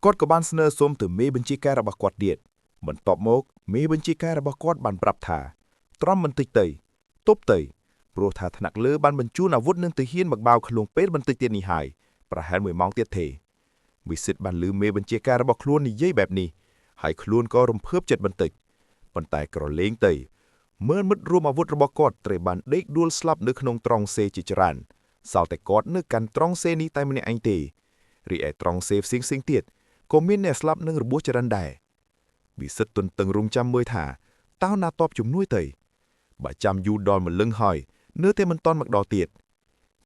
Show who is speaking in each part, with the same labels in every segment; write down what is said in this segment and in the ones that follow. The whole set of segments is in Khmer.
Speaker 1: គាត់ក៏បានស្នើសុំទៅមេបញ្ជាការរបស់គាត់ទៀតបន្ទាប់មកមេបញ្ជាការរបស់គាត់បានប្រាប់ថាទ្រាំបន្តិចទៅទប់ទៅព្រោះថាថ្នាក់លើបានបញ្ជូនអាវុធនិងទាហានមកបៅក្នុងពេលបន្តិចទៀតនេះហើយប្រហែល1ម៉ោងទៀតទេវិសិទ្ធបានលឺមេបញ្ជាការរបស់ខ្លួននិយាយបែបនេះហើយខ្លួនក៏រំភើបចិត្តបន្តិចប៉ុន្តែក្រឡេងទៅមើលមិត្តរួមអាវុធរបស់គាត់ត្រូវបានដេកដួលស្លាប់នៅក្នុងត្រង់សេជាច្រើនសល់តែគាត់នៅកាន់ត្រង់សេនេះតែម្នាក់ឯងទេរីឯត្រង់សេផ្សេងៗទៀតក៏មានអ្នកស្លាប់និងរបួសច្រើនដែរវិសិទ្ធទន្ទឹងរង់ចាំមើលថាតើណាតបជំនួយទៅបើចាំយូរដល់ម្លឹងហើយនៅតែមិនទាន់មកដល់ទៀត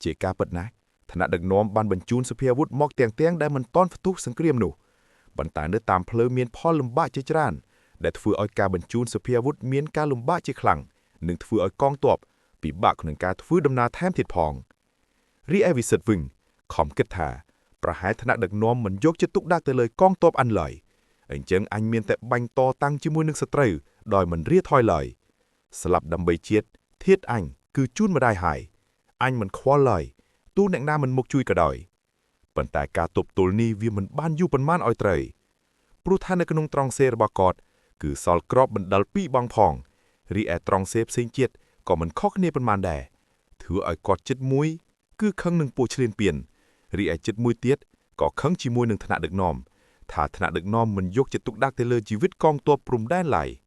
Speaker 1: ជាការពិតណាស់ថ្នាក់ដឹកនាំបានបញ្ជូនសភាអាវុធមកទាំងទាំងដែលមិនទាន់ផ្ទុះសង្គ្រាមនោះប៉ុន្តែនៅតាមផ្លូវមានផលលំបាកជាច្រើនដែលធ្វើឲ្យការបញ្ជូនសភាអាវុធមានការលំបាកជាខ្លាំងនិងធ្វើឲ្យកងទ័ពពិបាកក្នុងការធ្វើដំណើរថែមទៀតផងរីឯវិសិទ្ធវិញខំគិតថាប្រហែលថ្នាក់ដឹកនាំមិនយកចិត្តទុកដាក់ទៅលើកងទ័ពអញឡើយអញ្ចឹងអញមានតែបាញ់តតាំងជាមួយនឹងសត្រូវដោយមិនរាថយឡើយស្លាប់ដើម្បីជាតិធាតអញគឺជូនម្ដាយហើយអញមិនខ្វល់ឡើយទូអ្នកណាមិនមកជួយក៏ដោយប៉ុន្តែការទប់ទល់នេះវាមិនបានយូរប៉ុន្មានឲ្យត្រូវព្រោះថានៅក្នុងត្រង់សេរបស់គាត់គឺសល់ក្របបណ្ដិលពីរបងផងរីឯត្រង់សេផ្សេងជាតិក៏មិនខុសគ្នាប៉ុន្មានដែរធ្វើឲ្យគាត់ចិត្តមួយគឺខឹងនឹងពួកឈ្លានពានរីឯចិត្តមួយទៀតក៏ខឹងជាមួយនឹងថ្នាក់ដឹកនាំថាថ្នាក់ដឹកនាំមិនយកចិត្តទុកដាក់ទៅលើជីវិតកងទ័ពព្រំដែនឡើយ។